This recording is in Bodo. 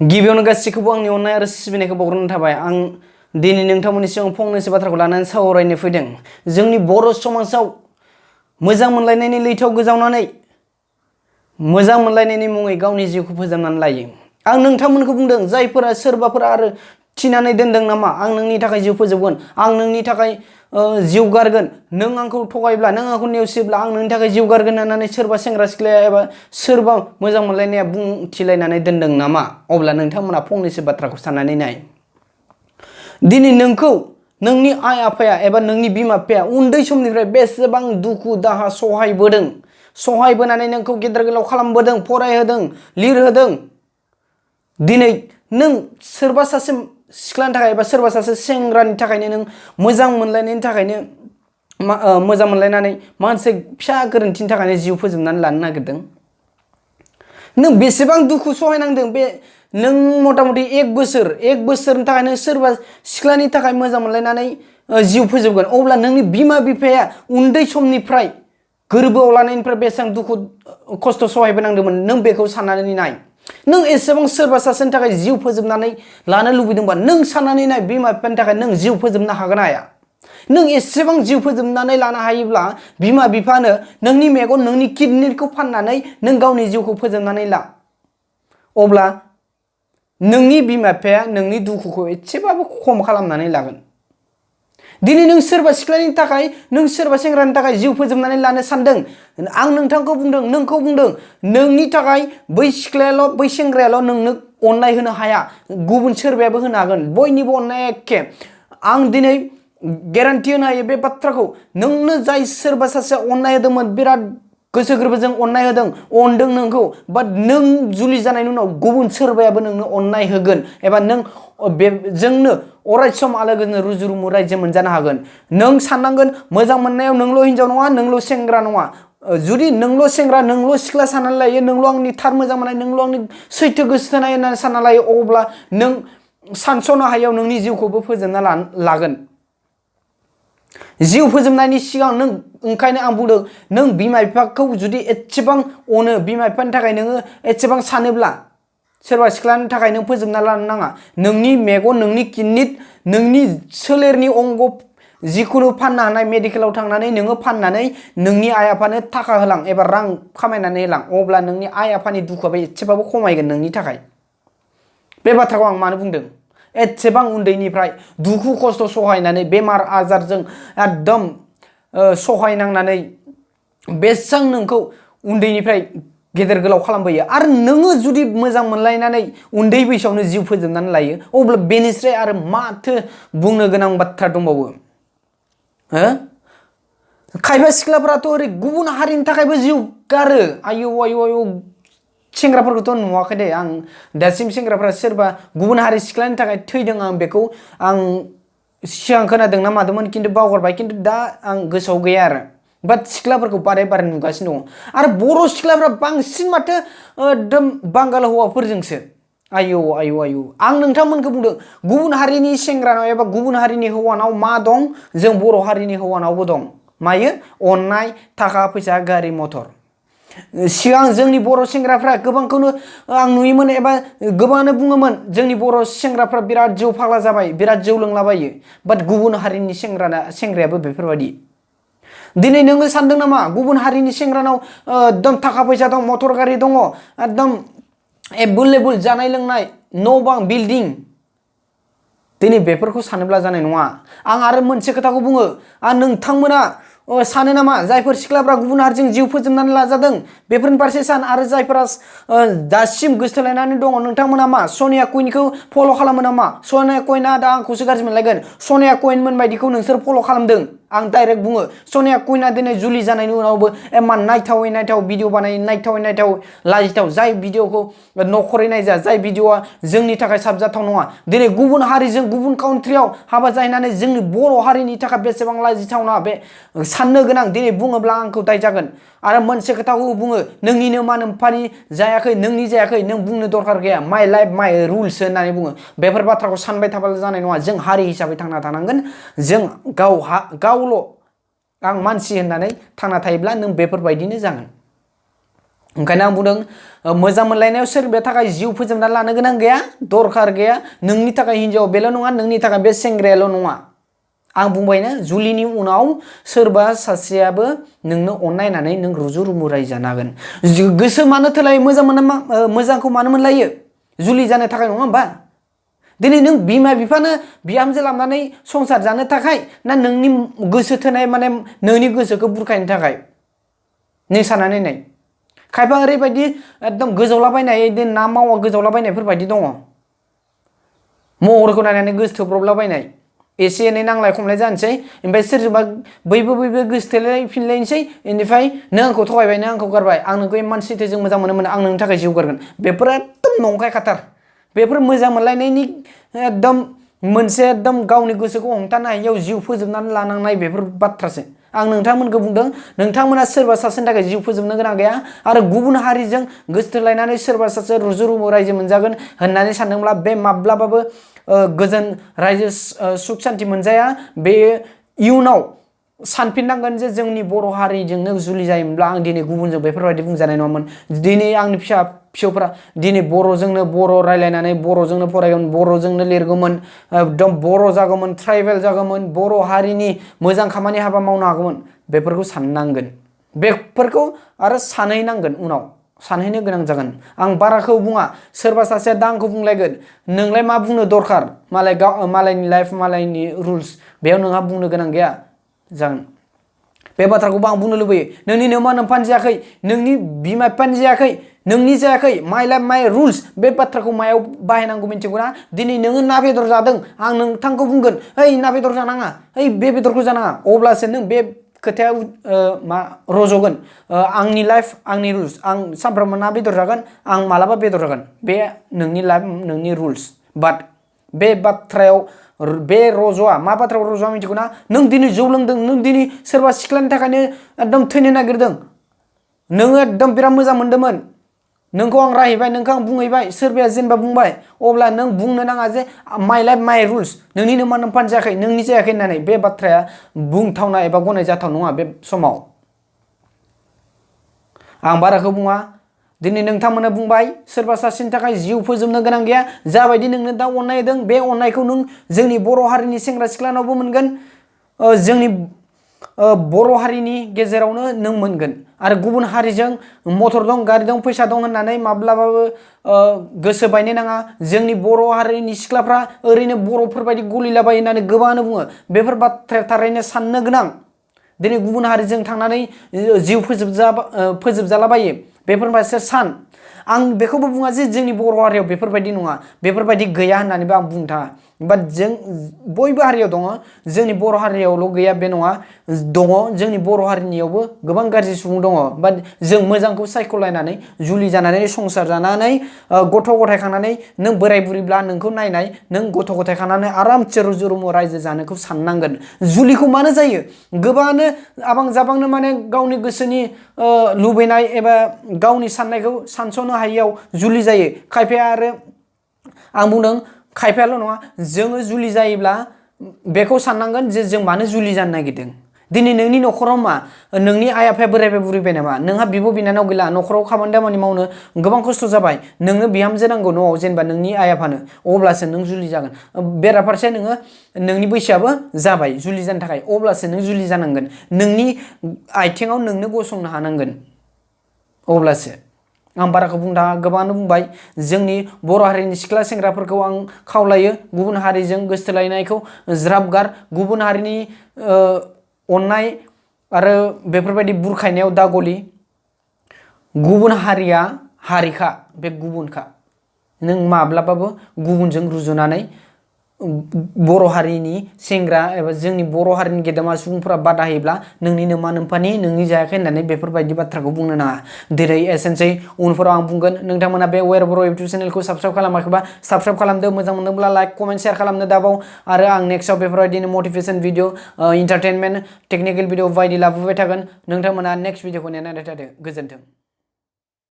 गिबियावनो गासिखौबो आंनि अननाय आरो सिबिनायखौ बावग्रोनाय थाबाय। आं दिनै नोंथांमोननि सिगाङाव फंनैसो बाथ्राखौ लानानै सावरायनो फैदों। जोंनि बर' समाजाव मोजां मोनलायनायनि लैथोआव गोजावनानै मोजां मोनलायनायनि मुङै गावनि जिउखौ फोजोबनानै लायो। आं नोंथांमोनखौ बुंदों, जायफोरा सोरबाफोर आरो थिनानै दोनदों नामा आं नोंनि थाखाय जिउ फोजोबगोन, आं नोंनि थाखाय जिउ गारगोन, नों आंखौ थगायब्ला, नों आंखौ नेवसिब्ला आं नोंनि थाखाय जिउ गारगोन होननानै सोरबा सेंग्रा सिख्लाया एबा सोरबा मोजां मोनलायनाया बुंथिलायनानै दोनदों नामा? अब्ला नोंथांमोना फंनैसो बाथ्राखौ साननानै नाय। दिनै नोंखौ नोंनि आइ आफाया एबा नोंनि बिमा बिफाया उन्दै समनिफ्राय बेसेबां दुखु दाहा सहायबोनानै नोंखौ गेदेर गोलाव खालामबोदों, फरायहोदों, लिरहोदों। दिनै नों सोरबा सासे सिख्लानि थाखाय एबा सोरबा सासे सेंग्रानि थाखायनो नों मोजां मोनलायनायनि थाखायनो मोजां मोनलायनानै मोनसे फिसा गोरोन्थिनि थाखायनो जिउ फोजोबनानै लानो नागिरदों। नों बेसेबां दुखु सहायनांदों, बे नों मथा मथि एक बोसोरनि थाखाय नों सोरबा सिख्लानि थाखाय मोजां मोनलायनानै जिउ फोजोबगोन। अब्ला नोंनि बिमा बिफाया उन्दै समनिफ्राय गोरबोआव लानायनिफ्राय बेसेबां दुखु खस्थ' सहायबोनांदोंमोन नों बेखौ साननानै नाय। नों एसेबां सोरबा सासेनि थाखाय जिउ फोजोबनानै लानो लुबैदोंबा नों साननानै नाय, बिमा बिफानि थाखाय नों जिउ फोजोबनो हागोन ना हाया? नों एसेबां जिउ फोजोबनानै लानो हायोब्ला बिमा बिफानो नोंनि मेगन, नोंनि किडनिखौ फाननानै नों गावनि जिउखौ फोजोबनानै ला। अब्ला नोंनि बिमा बिफाया नोंनि दुखुखौ एसेबाबो खम खालामनानै लागोन। दिनै नों सोरबा सिख्लानि थाखाय, नों सोरबा सेंग्रानि थाखाय जिउ फोजोबनानै लानो सानदों, आं नोंखौ बुंदों नोंनि थाखाय बै सिख्लायाल' बै सेंग्रायाल' नोंनो अननाय होनो हाया, गुबुन सोरबायाबो होनो हागोन। बयनिबो अननाया एखे। आं दिनै गेरान्टि होनो हायो बे बाथ्राखौ, नोंनो जाय सोरबा सासेया अननाय होदोंमोन, बिराद गोसो गोरबोजों अननाय होदों, अनदों नोंखौ, बाट नों जुलि जानायनि उनाव गुबुन सोरबायाबो नोंनो अननाय होगोन एबा नों बेजोंनो अराय सम आलो गोजोन रुजु रुमु रायजो मोनजानो हागोन। नों साननांगोन, मोजां मोननायाव नोंल' हिनजाव नङा, नोंल' सेंग्रा नङा। जुदि नोंल' सेंग्रा, नोंल' सिख्ला साननानै लायो, नोंल' आंनि थार मोजां मोननाय, नोंल' आंनि सैथो गोसो थोनाय होननानै सानना लायो, अब्ला नों सानस'नो हायैयाव नोंनि जिउखौबो फोजोबना लागोन। जिउ फोजोबनायनि सिगां नों, ओंखायनो आं बुंदों, नों बिमा बिफाखौ जुदि एसेबां अनो, बिमा बिफानि थाखाय नोङो एसेबां सानोब्ला सोरबा सिख्लानि थाखाय नों फोजोबना लानो नाङा। नोंनि मेगन, नोंनि किडनि, नोंनि सोलेरनि अंग जिखुनु फाननो हानाय मेडिकेलाव थांनानै नोङो फाननानै नोंनि आइ आफानो थाखा होलां एबा रां खामायनानै होलां। अब्ला नोंनि आइ आफानि दुखुआबो एसेबाबो खमायगोन नोंनि थाखाय। बे बाथ्राखौ आं मानो बुंदों? एसेबां उन्दैनिफ्राय दुखु खस्थ' सहायनानै, बेमार आजारजों एकदम सहायनांनानै बेसेबां नोंखौ उन्दैनिफ्राय गेदेर गोलाव खालामबोयो, आरो नोङो जुदि मोजां मोनलायनानै उन्दै बैसोआवनो जिउ फोजोबनानै लायो, अब्ला बेनिफ्राय आरो माथो बुंनो गोनां बाथ्रा दंबावो? खायफा सिख्लाफोराथ' ओरै गुबुन हारिनि थाखायबो जिउ गारो। आयौ आयौ आयौ, सेंग्राफोरखौथ' नुवाखै दे आं दासिम, सेंग्राफ्रा सोरबा गुबुन हारि सिख्लानि थाखाय थैदों आं बेखौ आं सिगां खोनादों ना मादोंमोन, खिन्थु बावगारबाय, खिन्थु दा आं गोसोआव गैया आरो। बाट सिख्लाफोरखौ बारे बारे नुगासिनो दङ। आरो बर' सिख्लाफ्रा बांसिन माथो एकदम बांगाल हौवाफोरजोंसो। आयौ आयौ आयौ, आं नोंथांमोनखौ बुंदों, गुबुन हारिनि सेंग्रानाव एबा गुबुन हारिनि हौवानाव मा दं, जों बर' हारिनि हौवानावबो दं। मायो? अननाय, थाखा फैसा, गारि मथर। सिगां जोंनि बर' सेंग्राफ्रा गोबांखौनो आं नुयोमोन एबा गोबाङानो बुङोमोन, जोंनि बर' सेंग्राफ्रा बिराद जौ फाग्ला जाबाय, बिराद जौ लोंलाबायो। बाट गुबुन हारिनि सेंग्रायाबो बेफोरबायदि। दिनै नोङो सानदों नामा गुबुन हारिनि सेंग्रानाव एकदम थाखा फैसा दं, मटर गारि दङ, एकदम एभेलेबल जानाय लोंनाय, न' बां, बिल्डिं? दिनै बेफोरखौ सानोब्ला जानाय नङा। आं आरो मोनसे खोथाखौ बुङो, नोंथांमोना सानो नामा जायफोर सिख्लाफ्रा गुबुन हारिजों जिउ फोजोबनानै लाजादों बेफोरनि फारसे सान, आरो जायफोरा दासिम गोसोथोलायनानै दङ, नोंथांमोना मा सनिया कुइनखौ फल' खालामो नामा? सनिया कुइनआ दा आंखौसो गाज्रि मोनलायगोन, सनिया कुइनमोन बायदिखौ नोंसोर फल' खालामदों? आं डाइरेक्ट बुङो, सनिया कुइनआ दिनै जुलि जानायनि उनावबो इमान नायथाव भिडिअ बानायो, नायथाव लाजिथाव, जाय भिडिअखौ न'खरै नायजा, जाय भिडिअआ जोंनि थाखाय साबजाथाव नङा। दिनै गुबुन हारिजों, गुबुन काउन्ट्रियाव हाबा जाहैनानै जोंनि बर' हारिनि थाखाय बेसेबां लाजिथावना, बे साननो गोनां। दिनै बुङोब्ला आंखौ दाय जागोन। आरो मोनसे खोथाखौ बुङो, नोंनिनो मा नोम्फानि जायाखै, नोंनि जायाखै, नों बुंनो दरखार गैया, माइ लाइफ माइ रुल्स होननानै बुङो। बेफोर बाथ्राखौ सानबाय थाब्ला जानाय नङा। जों हारि हिसाबै थांना थानांगोन। जों गावल' आं मानसि होननानै थांना थायोब्ला नों बेफोरबायदिनो जागोन। ओंखायनो आं बुंदों मोजां मोनलायनायाव सोरनिबा थाखाय जिउ फोजोबना लानो गोनां गैया, दरखार गैया। नोंनि थाखाय हिनजाव बेल' नङा, नोंनि थाखाय बे सेंग्रायाल' नङा। आं बुंबायना जुलिनि उनाव सोरबा सासेयाबो नोंनो अननायनानै नों रुजु रुमु रायजो जानो हागोन। गोसो मानो थोलायो, मोजांखौ मानो मोनलायो? जुलि जानो थाखाय नङा होमबा? दिनै नों बिमा बिफानो बिहामजो लानानै संसार जानो थाखाय ना नोंनि गोसो थोनाय माने नोंनि गोसोखौ बुरखायनो थाखाय? नों साननानै नाय। खायफा ओरैबायदि एकदम गोजावलाबायनाय ना मावा गोजावलाबायनायफोर बायदि दङ। महरखौ नायनानै गोसोथोब्रबलाबायनाय, एसे एनै नांलाय खमलाय जानोसै, ओमफ्राय सोरजोंबा बैबो गोसोथोलायफिनलायनोसै, बेनिफ्राय नों आंखौ थगायबाय, नों आंखौ गारबाय, आं नोंखौ इमान सैथोजों मोजां मोनोमोन, आं नोंनि थाखाय जिउ गारगोन। बेफोर एकदम नंखाय खाथार। बेफोर मोजां मोनलायनायनि एकदम मोनसे एकदम गावनि गोसोखौ हमथानो हायियाव जिउ फोजोबनानै लानांनाय बेफोर बाथ्रासो। आं नोंथांमोनखौ बुंदों, नोंथांमोना सोरबा सासेनि थाखाय जिउ फोजोबनो गोनां गैया। आरो गुबुन हारिजों गोसोथोलायनानै सोरबा सासे रुजु रुमु रायजो मोनजागोन होननानै सानदोंब्ला बे माब्लाबाबो गोजोन रायजो सुख सान्थि मोनजाया। बे इयुनाव सानफिननांगोन जे जोंनि बर' हारिजोंनो जुलि जायोमोनब्ला आं दिनै गुबुनजों बेफोरबायदि बुंजानाय नङामोन। दिनै आंनि फिसौफोरा दिनै बर'जोंनो बर' रायलायनानै बर'जोंनो फरायगौमोन, बर'जोंनो लिरगौमोन, एकदम बर' जागौमोन, ट्राइबेल जागौमोन, बर' हारिनि मोजां खामानि हाबा मावनो हागौमोन। बेफोरखौ साननांगोन। बेफोरखौ आरो सानहैनांगोन, उनाव सानहैनो गोनां जागोन। आं बाराखौ बुङा। सोरबा सासेया दा आंखौ बुंलायगोन, नोंलाय मा बुंनो दरखार, मालायनि लाइफ मालायनि रुल्स, बेयाव नोंहा बुंनो गोनां गैया जागोन। बे बाथ्राखौबो आं बुंनो लुबैयो। नोंनि नोमा नोम्फानि जायाखै, नोंनि बिमा बिफानि जायाखै, नोंनि जायाखै, माइ लाइफ माइ रुल्स, बे बाथ्राखौ मायाव बाहायनांगौ मिन्थिगौना? दिनै नोङो ना बेदर जादों, आं नोंथांखौ बुंगोन, ओइ ना बेदर जानाङा, ओइ बे बेदरखौ जानाङा, अब्लासो नों बे खोथाया रज'गोन। आंनि लाइफ आंनि रुल्स, आं सानफ्रोमबो ना बेदर जागोन, आं मालाबा बेदर जागोन, बे नोंनि लाइफ नोंनि रुल्स। बाट बे बाथ्रायाव बे रज'आ, मा बाथ्रायाव रज'आ मिथिगौना? नों दिनै जौ लोंदों, नों दिनै सोरबा सिख्लानि थाखायनो एकदम थैनो नागिरदों, नोङो एकदम बिराद मोजां मोनदोंमोन, नोंखौ आं रायहैबाय, नोंखौ आं बुंहैबाय, सोरबाया जेनेबा बुंबाय, अब्ला नों बुंनो नाङा जे माइ लाइफ माइ रुल्स, नोंनि नोमा नोम्फानि जायाखै, नोंनि जायाखै होननानै। बे बाथ्राया बुंथावना एबा गनायजाथाव नङा बे समाव। आं बाराखौ बुङा। दिनै नोंथांमोना बुंबाय सोरबा सासेनि थाखाय जिउ फोजोबनो गोनां गैया। जाबायदि नोंनो दा अननाय होदों, बे अननायखौ नों जोंनि बर' हारिनि सेंग्रा सिख्लानावबो मोनगोन, जोंनि बर' हारिनि गेजेरावनो नों मोनगोन। आरो गुबुन हारिजों मटर दं, गारि दं, फैसा दं होननानै माब्लाबाबो गोसो बायनो नाङा। जोंनि बर' हारिनि सिख्लाफ्रा ओरैनो बर'फोरबायदि गलिलाबायो होननानै गोबाङानो बुङो। बेफोर बाथ्राया थारैनो साननो गोनां। दिनै गुबुन हारिजों थांनानै जिउ फोजोबजालाबायो, बेफोर फारसे सान। आं बेखौबो बुङा जे जोंनि बर' हारियाव बेफोरबायदि नङा, बेफोरबायदि गैया होननानैबो आं बुंनो थाङा। बाट जों बयबो हारियाव दङ, जोंनि बर' हारियावल' गैया बे नङा, दङ। जोंनि बर' हारिनियावबो गोबां गाज्रि सुबुं दङ। बाट जों मोजांखौ सायख'लायनानै जुलि जानानै संसार जानानै गथ' गथाय खांनानै नों बोराय बुरिब्ला नोंखौ नायनाय, नों गथ' गथाय खांनानै आरामसे रुजु रुमु रायजो जानोखौ साननांगोन। जुलिखौ मानो जायो? गोबाङानो आबां जाबांनो माने गावनि गोसोनि लुबैनाय एबा गावनि साननायखौ सानस'नो हायियाव जुलि जायो। खायफाया आरो आं बुंदों खायफायाल' नङा, जोङो जुलि जायोब्ला बेखौ साननांगोन जे जों मानो जुलि जानो नागिरदों। दिनै नोंनि न'खराव मा, नोंनि आइ आफाया बोरायबाय बुरिबाय नामा? नोंहा बिब' बिनानाव गैला, न'खराव खामानि दामानि मावनो गोबां खस्थ' जाबाय, नोंनो बिहामजो नांगौ न'आव, जेनेबा नोंनि आइ आफानो, अब्लासो नों जुलि जागोन। बेराफारसे नोंनि बैसोआबो जाबाय जुलि जानो थाखाय, अब्लासो नों जुलि जानांगोन। नोंनि आथिङाव नोंनो गसंनो हानांगोन, अब्लासो। आं बाराखौ बुंनो थाङा, गोबाङानो बुंबाय। जोंनि बर' हारिनि सिख्ला सेंग्राफोरखौ आं खावलायो, गुबुन हारिजों गोसोथोलायनायखौ ज्राब गार। गुबुन हारिनि अननाय आरो बेफोरबायदि बुरखायनायाव दा गलि। गुबुन हारिया हारिखा, बे गुबुनखा। नों माब्लाबाबो गुबुनजों रुजुनानै बर' हारिनि सेंग्रा एबा जोंनि बर' हारिनि गेदेमा सुबुंफोरा बादा होयोब्ला नोंनि नोमा नोम्फानि, नोंनि जायाखै होननानै बेफोरबायदि बाथ्राखौ बुंनो नाङा। दिनै एसेनोसै, उनफोराव आं बुंगोन। नोंथांमोना बे वेर बर' इउटुब चेनेलखौ साबस्क्राइब खालामाखैबा साबस्क्राइब खालामदो, मोजां मोनदोंब्ला लाइक कमेन्ट शेयार खालामनो दाबाव। आरो आं नेक्स्टआव बेफोरबायदिनो motivation video, entertainment, technical video बायदि लाबोबाय थागोन। नोंथांमोना नेक्स्ट भिडिअखौ नेनानै थादो। गोजोन्थों।